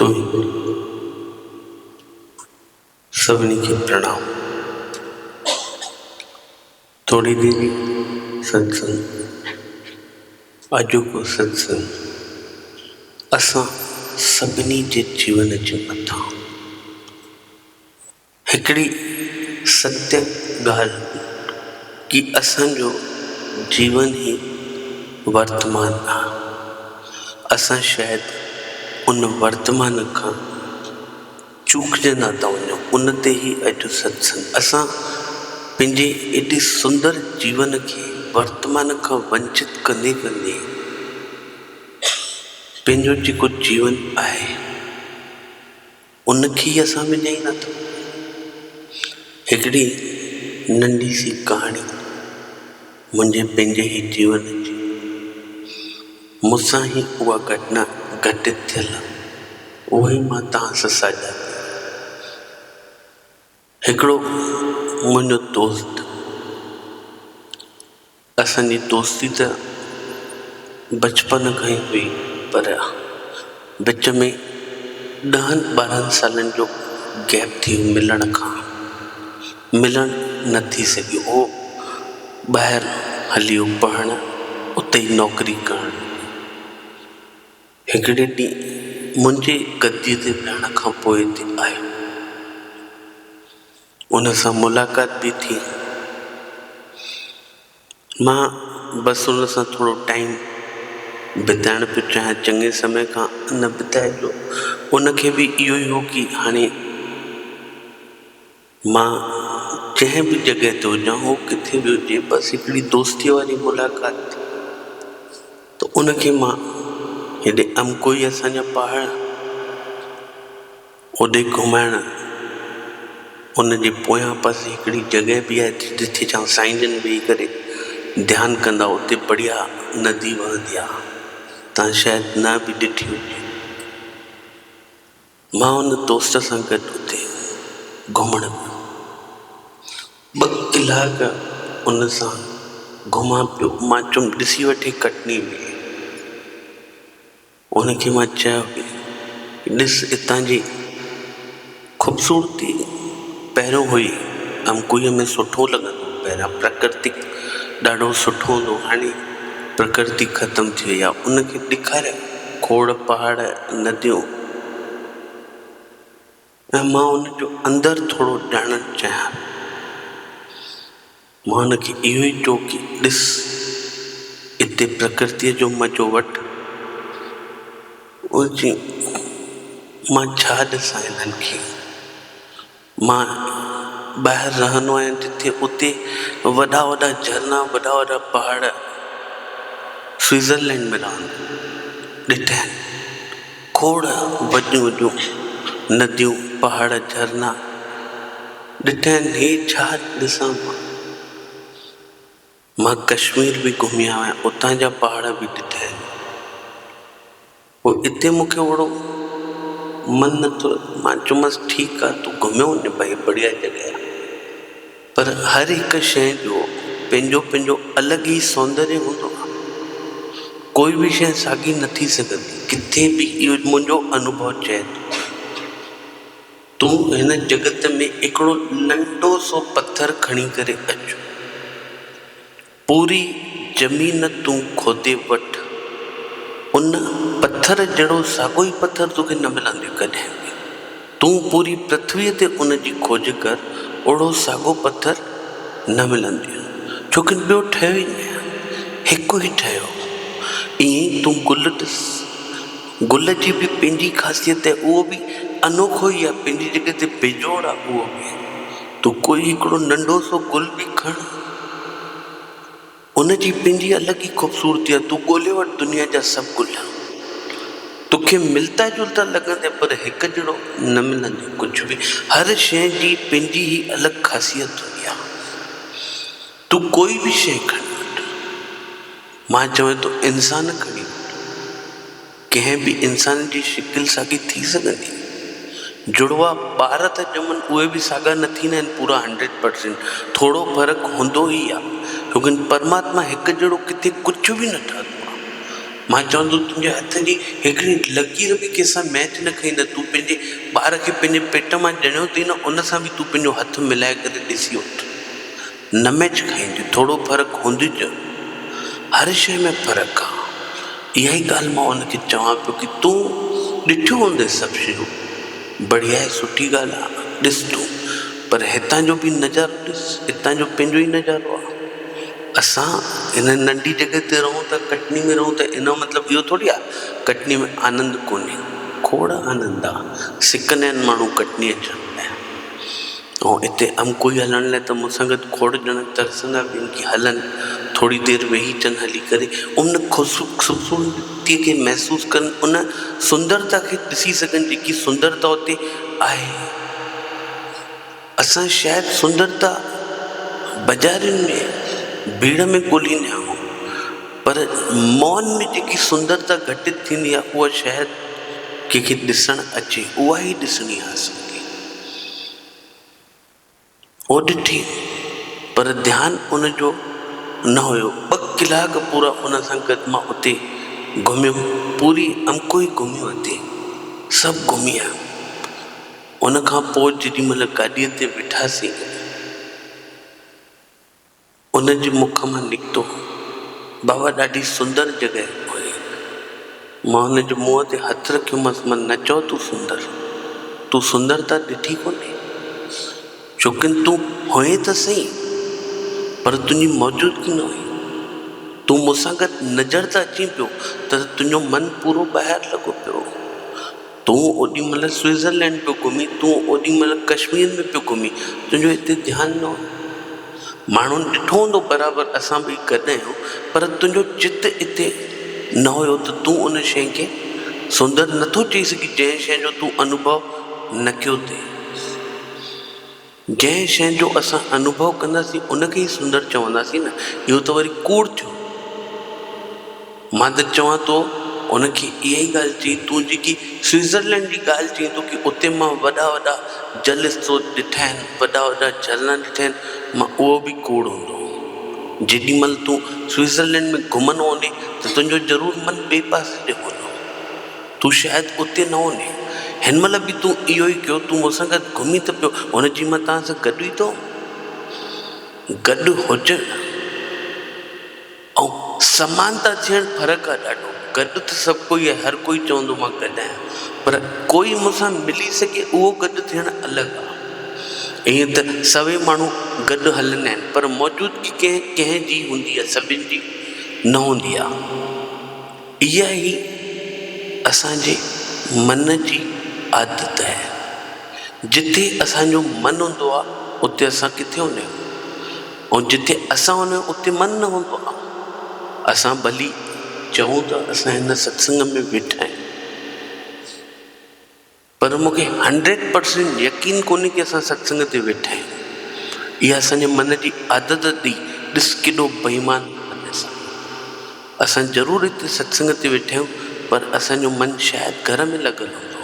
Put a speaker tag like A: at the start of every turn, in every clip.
A: تون ئي گرو. سڀني کي پرڻام. ٿوري ديري ستسنگ، اڄوڪو ستسنگ اسان سڀني جي جيون جي مٿان هڪڙي ستيه ڳالهه ڪي اسان جو جيون ئي ورتمان آ. اسان شايد ان ورتمان کان چوڪجندا ٿا وڃون. ان تي ئي اڄ ستسنگ. اسان پنهنجي ايڏي سندر جيون کي ورتمان کان ونچت ڪندي ڪندي پنهنجو جيڪو جيون آهي. ان کي ئي اسان وڃائيندا ٿا وڃون. هڪڙي ننڍي سي ڪهاڻي منهنجي پنهنجي ئي جيون جي. مون سان ئي اها گهٽنا گهٽت ٿيل آ، اها ئي مان توهان سان ساجها ڪيان. هڪڙو منهنجو دوست، اسان جي دوستي ته بچپن کان ئي هئي پر وچ ۾ ڏهن ٻارهن سالن جو گيپ ٿي ويو ملڻ کان ملڻ نه ٿي سگهيو هو ٻاهر هلي ويو پڙهڻ اتي ئي نوڪري ڪرڻ هڪڙي ڏينهن منهنجي گديء تي ويهڻ کان پوء هتي آيو. ان سان ملاقات به ٿي. مان بس ان سان ٿورو ٽائيم بتائڻ پيو چاهيان. چڱي سمي کان نه بتائي جو ان کي به اهو ئي هو ڪي هاڻي مان جنهن به جڳهه تي هجان، هو ڪٿي به هجي، بس هڪڙي دوستيء واري ملاقات ٿي ته ان کي مان هيڏي امڪوئي اسان جا پهاڙ اوڏي گهمائڻ، ان جي پويان پاسي هڪڙي جڳهه به آهي جتي چان سائين جن ويهي ڪري ڌيان ڪندا اتي بڙيا ندي وهندي آهي، تان شايد نه به ڏٺي هجي. مان ان دوست سان گڏ اتي گهمڻ ويم. ٻه ڪلاڪ ان سان گهمان پيو. مان چيم ڏسي وٺي ڪٽني ۾. ان کي مان چيو به ڏس اتان جي خوبصورتي پهريون هئي امڪوئيء ۾ سٺو لڳندو هو پهريان پرڪرتڪ ڏاڍو سٺو هوندو هو هاڻي پرڪرتي ختم ٿي وئي آهي ان کي ڏيکاريا کوڙ پهاڙ نديون ۽ مان ان جو اندر ٿورو ڄاڻڻ چاهيان پيو. مان ان کي اهو ئي چيو ڪي ڏس اتي پرڪرتيء جو مزو وٺ. ان چيو مان ڇا ڏسان هنن کي؟ مان ٻاهر رهندو آهيان جتي اتي وڏا وڏا جهرنا وڏا وڏا پهاڙ سوئزرلينڊ ۾ رهندو ڏٺا آهن کوڙ وڏيون وڏيون نديون پهاڙ جهرنا ڏٺا آهن هي ڇا ڏسان مان مان ڪشمير به گهمي آيو آهيان اتان جا پهاڙ به ڏٺا آهن پوء اتي مون کي اوڙو من نه ٿيو، مان چيومانس ٺيڪ آ تون گهميو وڃ ڀائي بڙيا جڳهه آ پر هر هڪ شيء جو پنهنجو پنهنجو الڳ ئي سوندريه هوندو آ، ڪوئي به شيء ساڳي نه ٿي سگهندي ڪٿي به اهو منهنجو انوڀو چئي ٿو. تون هن جڳت ۾ هڪڙو ننڍو سو پٿر کڻي ڪري اچ. پوري زمين تون کوٽي وٺ، ان پٿر جهڙو ساڳيو ئي پٿر توکي نه ملندو ڪڏهن به. تون پوري پرٿويء تي ان جي کوج ڪر، اهڙو ساڳيو پٿر نه ملندو، ڇو ڪه ٻيو ٺهيو ئي نه، هڪ ئي ٺهيو. ائين ئي تون گل ڏس، گل جي به پنهنجي خاصيت آهي، اهو به انوکو ئي آهي، پنهنجي جڳهه تي بيجوڙ آهي اهو به. تون ڪوئي هڪڙو ننڍو سو گل به کڻ، ان جي پنهنجي الڳ ئي خوبصورتي آهي. تون ڳولي وٺ دنيا جا سڀ گل، توکي ملتا جلتا لڳندي پر هڪ جهڙو نه ملندي ڪجهه به. هر شيء جي پنهنجي ئي الڳ خاصيت هوندي آهي. تون ڪوئي به شيء کڻي وٺ، مان چوين ٿو انسان کڻي وٺ، ڪنهن به انسان جي شڪل ساڳي ٿي سگهندي؟ جڙوا ٻار ته ڄمن اهي به ساڳا نه ٿيندا آهن پورا هنڊريڊ پرسينٽ ٿورو فرق هوندو ئي آهي ڇوڪه پرماتما هڪ جهڙو ڪٿي ڪجهه به نه ٺاهيو آهي. مان چوان ٿو تنهنجي هٿ جي هڪڙي لڪير به ڪنهن سان ميچ نه کائيندي. تون پنهنجي ٻار کي پنهنجي پيٽ مان ڄڻيو اٿئي نه ان سان به تون پنهنجو هٿ ملائي ڪري ڏسي وٺ. نه ميچ کائيندي. ٿورو فرق هوندي ته هر شيء ۾ فرق آ. اها ئي ڳالهه مان ان کي چوان پيو ڪي تون ڏٺيون هوندي سڀ شيون. بڙهيا آهي سٺي ڳالهه آ ڏس تون پر هتان جو به نظارو ڏس. هتان جو پنهنجو ئي نظارو آ. اسان هن ننڍي جڳهه تي رهون ٿا، ڪٽني ۾ رهون ٿا، ان جو مطلب اهو ٿوري آهي ڪٽني ۾ آنند ڪونهي. کوڙ آنند آ. سڪندا آهن ماڻهو ڪٽني اچڻ لاء. ۽ اتي امڪوئي هلڻ لاء ته مون سان گڏ کوڙ ڄڻا ترسندا به آهن ڪي هلن ٿوري دير ويهي اچن هلي ڪري ان خوبصورتي کي محسوس ڪن ان سندرتا کي ڏسي سگهن جيڪي سندرتا اتي آهي. اسان شايد سندرتا بازارين ۾ ڀيڙ ۾ ڳوليندا آهيون پر مون ۾ جيڪي سندرتا گهٽت ٿيندي آهي اها شايد ڪنهن کي ڏسڻ اچي اها ئي ڏسڻي آهي اسان کي. اهو ڏٺي پر ڌيان ان جو نه هيو. ٻه ڪلاڪ پورا ان سان گڏ مان اتي گهميم پوري امڪوئي گهميو اتي سڀ گهمي آيم. ان کان پوء جيڏي مهل گاڏيء تي ويٺاسين، ان جي مک مان نڪتو، بابا ڏاڍي سندر جڳهه هئي. مان هن جي منهن تي هٿ رکيومانس، مان نه چئو تون سندر، تون سندرتا ڏٺي ڪونهي. ڇوڪن تون هئين ته سهي، پر تنهنجي موجودگي نه هئي. تون مون سان گڏ نظر ته اچين پيو ته تنهنجو من پورو ٻاهر لڳو پيو هو. تون اوڏي مهل سوئٽزرلينڊ پيو گهمين، تون اوڏي مهل ڪشمير ۾ پيو گهمين، تنهنجو هتي ڌيان نه هو. ماڻهن ڏٺو هوندو برابر اسان ٻئي گڏ آهيون، پر تنهنجو چت اتي نه هيو ته تون ان شيء کي سندر نٿو چئي سگهين جنهن شيء جو تون انوڀو نه ڪيو اٿئي. جنهن شيء جو اسان انوڀو ڪنداسين ان کي ئي سندر چونداسين نه، اهو ته وري ڪوڙ ٿيو. مان ته چوان ٿو ان کي اها ئي ڳالهه چئي، تون جيڪي سوئٽزرلينڊ جي ڳالهه چئين ٿو ڪي اتي مان وڏا وڏا جل استروت ڏٺا آهن، وڏا وڏا جهرنا ڏٺا آهن، مان اهو به ڪوڙ هوندو. جيڏي مهل تون سوئٽزرلينڊ ۾ گهمندو هوندين ته تنهنجو ضرور من ٻئي پاسي ڏي هوندو. تون شايد اتي نه هوندين. هن مهل به تون اهو ئي ڪيو، تون مون سان گڏ گهمين ته پيو. هن چيو، مان توهان سان گڏ ئي ته هوم. گڏ هجڻ ۽ سمانتا ٿيڻ فرق آهي ڏاڍو. گڏ ته سڀ ڪوئي آهي، هر ڪوئي چوندو مان گڏ آهيان، پر ڪوئي مون سان ملي سگهي اهو گڏ ٿيڻ الڳ آهي. ائين ته سوين ماڻهو گڏ هلندا آهن، پر موجودگي ڪنهن ڪنهن جي هوندي آهي، سڀن جي نه هوندي آهي. اها ئي اسان جي من جي عادت آهي. جتي اسان جو من هوندو آهي اتي اسان ڪٿي هوندا آهيون ۽ جتي اسان هوندا آهيون اتي من نه هوندو آهي. اسان ڀلي چئون ته اسان هن ستسنگ ۾ ويٺا آهيون. پر مون کي هنڊريڊ پرسينٽ يقين ڪونهي ڪي اسان ستسنگ تي ويٺا آهيون. اها اسان جي من جي عادت ٿي ڏس ڪيڏو بيمان من اسان جو. اسان ضرور هتي ستسنگ تي ويٺا آهيون پر اسان جو من شايد گهر ۾ لڳل هوندو.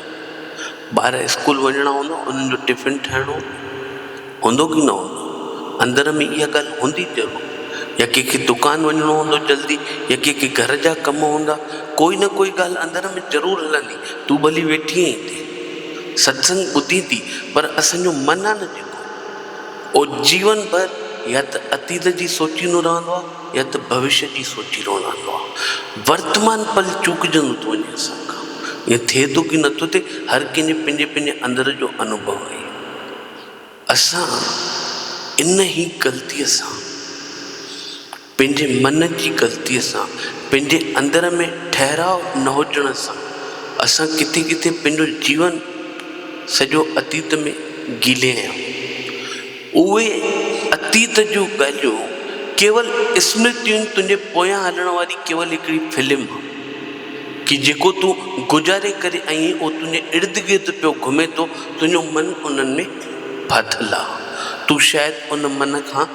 A: ٻار اسڪول وڃڻا هوندا انهن جو ٽفن ٺاهڻو هوندو. هوندو ڪي نه هوندو؟ اندر ۾ اها ڳالهه هوندي ضرور. يا ڪنهن کي دڪان وڃڻو هوندو جلدي يا ڪنهن کي گهر جا ڪم هوندا، ڪوئي نه ڪوئي ڳالهه اندر ۾ ضرور هلندي. تون ڀلي ويٺي آهين هتي، ستسنگ ٻڌين ٿي، پر اسان جو من آهي نه جيڪو، اهو جيون ڀر يا ته اتيت جي سوچيندو رهندو آهي يا ته ڀوشيه جي سوچيندو رهندو آهي. ورتمان پل چوڪجندو ٿو وڃي اسان کان. ائين ٿئي ٿو ڪي نٿو ٿئي، هر ڪنهن جي پنهنجي پنهنجي اندر جو انوڀو آهي. اسان ان ئي غلطيء سان، پنهنجي من جي غلطيء سان، پنهنجي اندر ۾ ٺهراء نه هجڻ سان، اسان ڪٿي ڪٿي پنهنجو جيون سڄو اتيت ۾ گهيلي آيا آهيون. اهي اتيت جون ڳالهيون ڪيول اسمرتيون تنهنجي پويان هلڻ واري ڪيول هڪڙي فلم آهي. ڪي جيڪو تون گذاري ڪري آئين اهو تنهنجي ارد گرد پيو گهمي ٿو، تنهنجو من انهن ۾ ڦاٿل آ. تون شايد ان من کان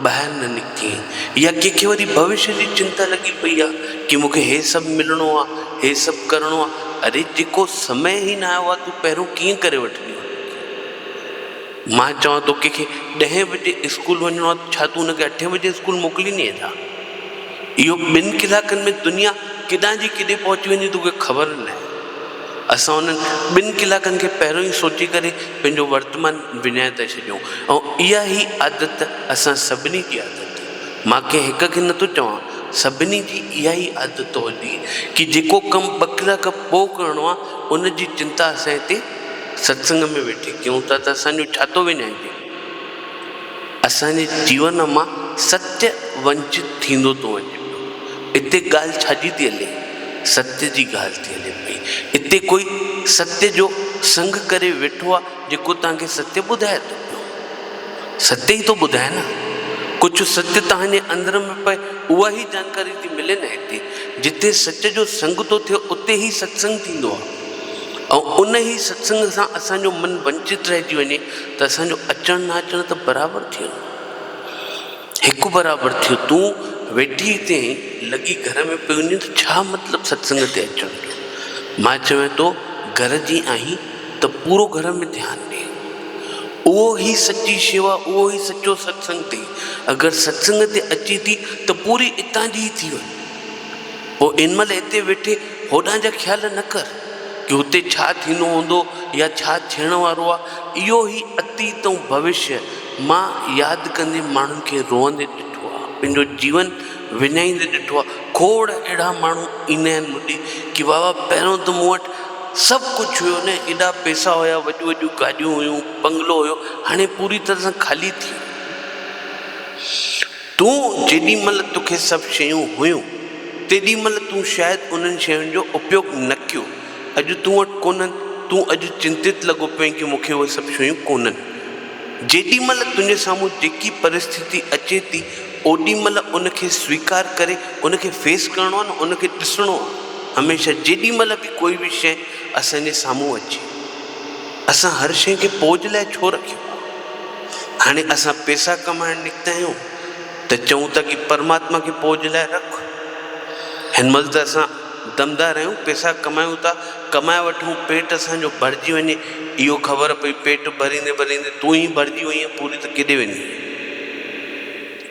A: ٻاهر نه نڪتي آهين يا ڪنهن کي وري ڀوشيه جي چنتا لڳي پئي آ ڪي مون کي هي سڀ ملڻو آ، هي سڀ ڪرڻو آ. اري جيڪو سمي ئي نه آيو آ تون پهريون ڪيئن ڪري وٺندين ان کي؟ مان چوان ٿو ڪنهن کي ڏهين بجي اسڪول وڃڻو آ ڇا تون ان کي اٺين بجي اسڪول موڪليندين ڇا؟ اهو ٻن ڪلاڪن ۾ دنيا ڪيڏانهن جي ڪيڏي پهچي ويندي توکي خبر ناهي. اسان انهن ٻن ڪلاڪن کي پهريون ئي سوچي ڪري پنهنجو ورتمان وڃائي ٿا ڇڏيون ۽ اها ئي عادت اسان سڀني جي عادت مان ڪنهن هڪ کي نٿو چوان سڀني جي اها ئي عادت هجي ڪي جيڪو ڪم ٻه ڪلاڪ پوء ڪرڻو آهي ان جي چنتا اسان هتي ستسنگ ۾ ويٺي ڪيون ٿا ته اسان جو ڇا ٿو وڃائجي. اسان جي جيون مان ستيه ونچت ٿيندو ٿو وڃي پيو. اتي ڳالهه ڇا جي ٿي هلي؟ ستيه جي ڳالهه ٿي هلي پئي. اتي ڪوئي ستيه جو سنگ ڪري ويٺو آ جيڪو توهان کي ستيه ٻڌائي ٿو پيو. ستيه ئي ٿو ٻڌائي نه. ڪجهه ستيه توهان جي اندر ۾ پئي اها ئي جانڪاري ٿي ملي نه هتي. جتي سچ جو سنگ ٿو ٿئي اتي ئي ستسنگ ٿيندو آ. ۽ ان ئي ستسنگ سان اسان جو من ونچت رهجي وڃي ته اسان جو اچڻ نه اچڻ ته برابر ٿي ويندو. هڪ برابر ٿيو. تون ويٺي هتي آهين، لڳي گهر ۾ پئي وڃين ته ڇا مطلب ستسنگ تي اچڻ جو؟ مان چوين ٿو گهر جي آهين ته پورو گهر ۾ ڌيان ڏي. اهو ئي سچي شيوا، اهو ئي سچو ستسنگ اٿئي. اگر ستسنگ تي اچين ٿي ته پوري اتان جي ئي ٿي وڃ. پوء ان مهل هتي ويٺي هوڏانهن جا خيال نه ڪر ڪي هتي ڇا ٿيندو هوندو يا ڇا ٿيڻ وارو آ. اهو ئي اتيت ۽ ڀوشيه مان ياد ڪندي ماڻهن کي روئندي ڏٺو آ، پنهنجو جيون وڃائيندي ڏٺو آ. کوڙ اهڙا ماڻهو ايندا آهن مون ڏي ڪي بابا پهريون ته مون وٽ سڀ ڪجهه هيو نه، ايڏا پئسا هيا، وڏيون وڏيون گاڏيون هيون، بنگلو هيو، هاڻي پوري طرح سان خالي ٿي ويو. تون جيڏي مھل توکي سڀ شيون ھيون، تيڏي مھل تون شايد انھن شين جو اپيوگ نه ڪيو. اڄ تون وٽ ڪونھن، تون اڄ چنتت لڳو پيو آھين ڪي مون کي اھي سڀ شيون ڪونھن. جيڏي مھل تنھنجي سامھون جيڪي پرسٿتي اچي ٿي، اوڏي مھل ان کي سويڪار ڪري ان کي فيس ڪرڻو آ نه ان کي ڏسڻو آ. ھميشه جيڏي مھل به ڪوئي به شيء اسان جي سامھون اچي، اسان ھر شيء کي پوء جي لاء ڇو رکيو آ؟ هاڻي اسان پيسا ڪمائڻ نڪتا آهيون ته چئون ٿا ڪي پرماتما کي پوء جي لاء رک. هن مهل ته اسان دمدار آهيون، پيسا ڪمايون ٿا، ڪمائي وٺون، پيٽ اسان جو ڀرجي وڃي، اهو خبر پئي پيٽ ڀريندي ڀريندي تون ئي ڀرجي وئين پوري ته ڪيڏي ويندين؟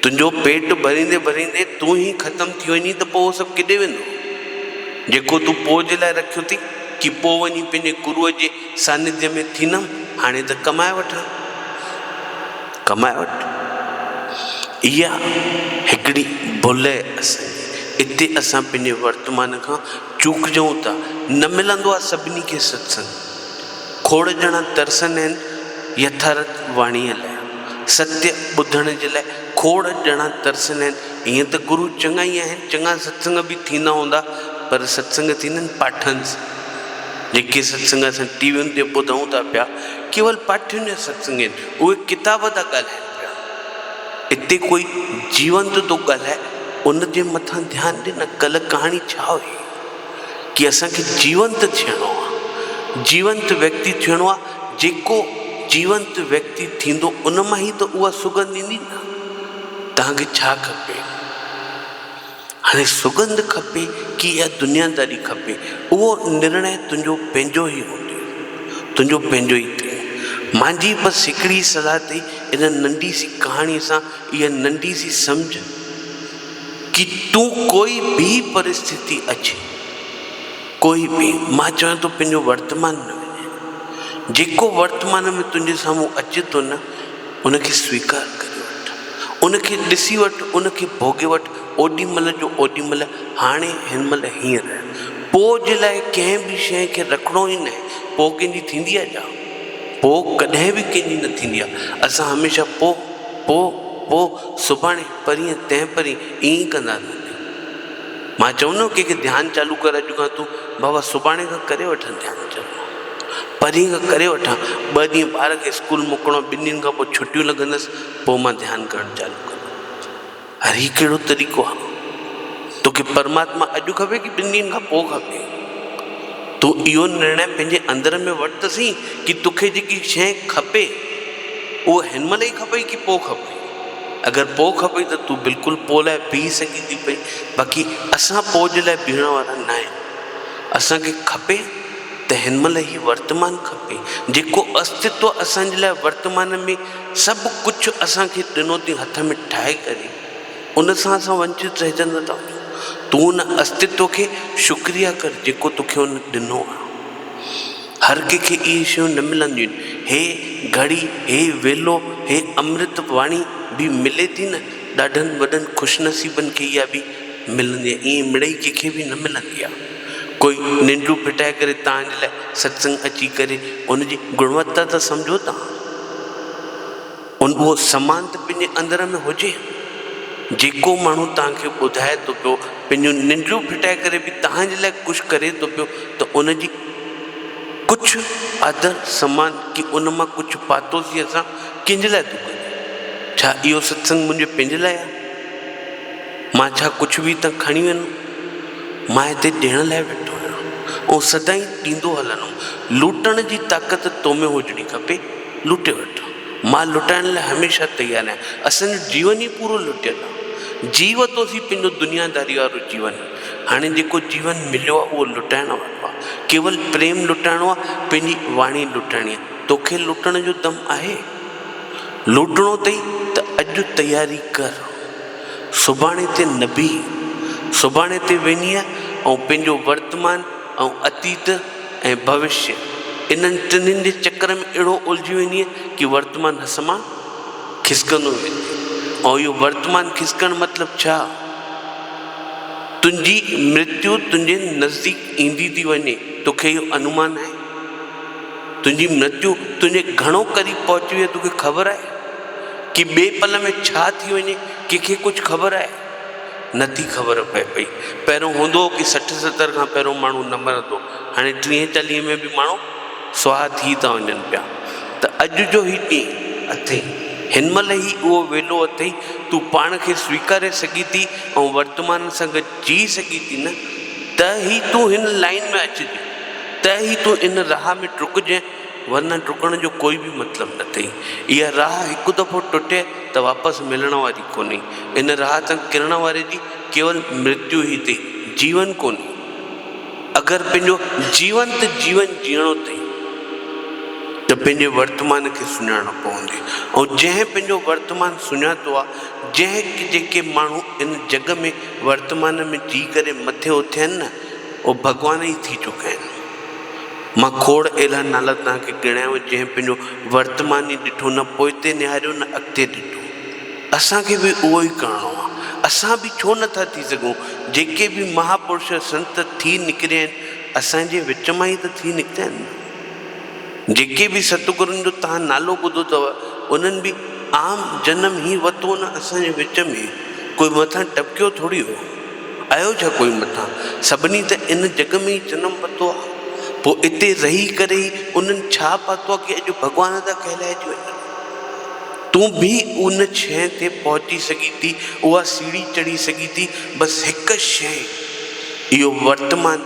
A: تنهنجو پيٽ ڀريندي ڀريندي تون ئي ختم ٿي وڃين ته پوء اهو سڀ ڪيڏي ويندو؟ جيڪو تون پوء جي لاء رکيو ٿي ڪي پوء وڃي پنهنجي گروء جي سانڌيه ۾ ٿيندم، هاڻي ته ڪمائي وٺان. ڪمائي وٺ. اها هڪڙي ڀل آهي اسان جي. اتي اسان پنهنجي ورتمان کان چوڪجون ٿا. نه ملندو آهي سڀني کي ستسنگ. کوڙ ڄڻا ترسندا آهن يٿارٿ واڻيء لاء. ستيه ٻڌڻ جي لاء کوڙ ڄڻا ترسندا آهن. ائين ته گرو چڱا ئي آهن، چڱا ستسنگ به ٿيندا هوندا، پر ستسنگ ٿيندا آهن پاٺن سان. جيڪي ستسنگ اسان ٽي وين تي ٻڌون ٿا پيا، ڪيول پاٺين جا ستسنگ آهن، اهي ڪتاب ٿا ڳالهائن پيا. اتي ڪوئي جيونت ٿو ڳالهائي، ان جي مٿان ڌيان ڏي نه، ڪلهه ڪهاڻي ڇا هئي؟ ڪي اسان کي جيونت ٿيڻو آ، جيونت ويڪتي ٿيڻو آ، جيڪو جيونت ويڪتي ٿيندو ان مان ئي ته اها سڳنڌ ايندي نه. توهان کي ڇا کپي؟ هاڻي سڳنڌ کپي ڪي اها دنياداري کپي؟ اهو نرڻي تنهنجو پنهنجو ئي هوندو، تنهنجو پنهنجو ئي ٿيندو. مانجي بس هڪڙي صلاح اٿئي، ان ننڍي سي ڪهاڻي سان اها ننڍي سي سمجهه ڪي تون ڪوئي به پرسٿتي اچي، ڪوئي به، مان چوان ٿو پنهنجو ورتمان نه وڃاء. جيڪو ورتمان ۾ تنهنجي سامهون اچي ٿو نه، ان کي سويڪار ڪري وٺ، ان کي ڏسي وٺ، ان کي ڀوڳي وٺ، اوڏي مھل جو اوڏي مھل، ھاڻي ھن مھل ھينئر. پوء جي لاء ڪنھن به شيء کي رکڻو ئي ناھي. پوء ڪنھن جي ٿيندي آ ڇا؟ پوء ڪڏھن به ڪنھن جي نه ٿيندي آ. اسان ھميشه پوء، پوء، پوء، سڀاڻي، پرينء، تنھن پرين، ائين ئي ڪندا رھندا آھيون. مان چوندو آھيان ڪنھن کي ڌيان چالو ڪر اڄ کان تون، بابا سڀاڻي کان ڪري وٺان ڌيان چالو. پرينء کان ڪري وٺان، ٻه ڏينهن ٻار کي اسڪول موڪلڻو آهي، ٻن ڏينهن کان پوء ڇٽيون لڳندس، پوء مان ڌيان ڪرڻ چالو ڪندم. اري هي ڪهڙو طريقو آهي؟ توکي پرماتما اڄ کپي ڪي ٻن ڏينهن کان پوء کپي؟ تون اهو نرڻي پنهنجي اندر ۾ وٺ ته سهي ڪي توکي جيڪي شيء کپي، اها هن مهل ئي کپئي ڪي پوء کپئي؟ اگر پوء کپئي ته تون بلڪل پوء لاء بيهي سگهين ٿي پئي، باقي اسان پوء جي لاء بيهڻ وارا نه آهيون. اسان کي کپي ته هن مهل هي ورتمان کپي، جيڪو استتو اسان جي لاء ورتمان ۾ سڀ ڪجهه اسان کي ڏنو اٿئي هٿ ۾ ٺاهي ڪري، ان سان اسان ونچت رهجندا ٿا وڃون. تون ان استتو کي شڪريه ڪر جيڪو توکي ان ڏنو آهي. هر ڪنهن کي اهي شيون نه ملنديون آهن. هي گهڙي، هي ويلو، هي امرت واڻي به ملي ٿي نه، ڏاڍن وڏن خوشنصيبن کي اها به ملندي آهي. ائين مڙئي ڪنهن کي به نه ملندي آهي. ڪوئي ننڊون ڦٽائي ڪري توهان جي لاء ستسنگ اچي ڪري ان جي گڻوتا ته سمجهو توهان. ان اهو سمان ته پنهنجي اندر ۾ هجي. جيڪو ماڻهو توهان کي ٻڌائي ٿو پيو، پنهنجون ننڊون ڦٽائي ڪري به توهان جي لاء ڪجهه ڪري ٿو پيو ته ان جي ڪجهه آدر سمان ڪي ان مان ڪجهه پاتوسين اسان ڪنهن جي لاء ٿو ڪريون؟ ڇا اهو ستسنگ منهنجي پنهنجي لاء آهي؟ مان ڇا ڪجهه به هتان کڻي ويندم؟ مان هتي ڏيڻ لاء ويٺو آهيان ۽ سدائين ڏيندو هلندم. لوٽڻ جي طاقت تو ۾ هجڻي کپي، لوٽي وٺ. مان لٽائڻ لاء هميشه تيار آهيان. اسان جو جيون ئي پورو لٽيل آهي. جي ورتوسين پنهنجو دنياداري وارو جيون. هاڻي جيڪو جيون مليو آهي اهو لٽائڻ وارو آهي. ڪيول پريم لٽائڻو آهي، پنهنجي واڻي لٽائڻي آهي. توکي لٽڻ جو دم آهي؟ لوٽڻو اٿئي ته اڄ تياري ڪر. سڀاڻي تي نه بيهه. سڀاڻي تي ويندينء ۽ پنهنجو ورتمان ۽ اتيت ۽ ڀوشيه انهن ٽنهين جي چڪر ۾ اهڙو الجهي ويندينء ڪي ورتمان هس مان کسڪندو ويندين. ۽ اهو ورتمان کسڪڻ مطلب ڇا؟ تنهنجي مرتيو تنهنجي نزديڪ ايندي ٿي وڃي، توکي اهو انومان آهي؟ تنهنجي مرتيو تنهنجي گهڻو قريب پهچي وئي آهي، توکي خبر آهي؟ ڪي ٻئي پل ۾ ڇا ٿي وڃي، ڪنهن کي ڪجهه خبر آهي؟ نه ٿي خبر پئي پئي. پهريون هوندو هو ڪي 60 70 کان پهريون ماڻهو نه مرندو. هاڻي 30 40 ۾ به ماڻهو سواها ٿي ٿا وڃن پيا. ته اڄ جو هي ڏينهن اٿئي. هن مهل هي اهو ويلو اٿئي، تون پاڻ کي سويڪاري سگهين ٿي ۽ ورتمان سان گڏ جي سگهين ٿي نه، ته ئي تون هن لائين ۾ اچج، ته ئي تون ان راهه ۾ ڊڪجين، ورنه ڊڪڻ جو ڪوئي به مطلب نه اٿئي. اها راهه هڪ دفعو ٽٽي ته واپس ملڻ واري ڪونهي. ان راهه تان ڪرڻ واري جي ڪيول مرتيو ئي اٿئي، جيون ڪونهي. اگر پنهنجو جيونت جيون جيئڻو اٿئي ته پنهنجي ورتمان کي سڃاڻڻو پوندي ۽ جنهن پنهنجو ورتمان سڃاتو آ، جنهن جيڪي ماڻهو ان جڳ ۾ ورتمان ۾ جي ڪري مٿي اٿيا آهن نه، اهي ڀڳوان ئي ٿي چڪا آهن. مان کوڙ اهڙا نالا توهان کي ڳڻايو جنهن پنهنجو ورتمان ئي ڏٺو، نه پوئتي نهاريو نه اڳتي ڏٺو. اسان کي به اهو ئي ڪرڻو آهي. اسان به ڇو نه ٿا ٿي سگهون؟ جيڪي به مهاپرش سنت ٿي نڪريا آهن، اسان جي وچ مان ئي ته ٿي نڪتا آهن نه. جيڪي به ستگرن جو توهان نالو ٻڌو اٿو، انهن به عام جنم ئي ورتو نه اسان جي وچ ۾. ڪوئي مٿان ٽپڪيو ٿوري هو. آيو ڇا ڪوئي مٿان؟ سڀني ته ان جڳ ۾ ئي جنم ورتو آ. پوء اتي رهي ڪري ئي انهن ڇا پاتو آ ڪي اڄ ڀڳوان ٿا ڪهلائجي وڃن. تون به ان شيء تي پهچي سگهين ٿي، اها سيڙهي چڙهي سگهين ٿي، بس هڪ شيء اهو ورتمان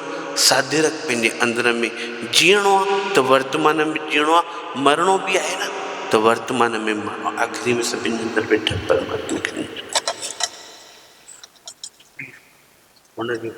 A: ساڌي رک پنهنجي اندر ۾. جيئڻو آ ته ورتمان ۾ جيئڻو آ، مرڻو به آهي نه ته ورتمان ۾ مرڻو آ. آخري ۾ سڀني جي اندر ويٺل پرماتما کي. هن جو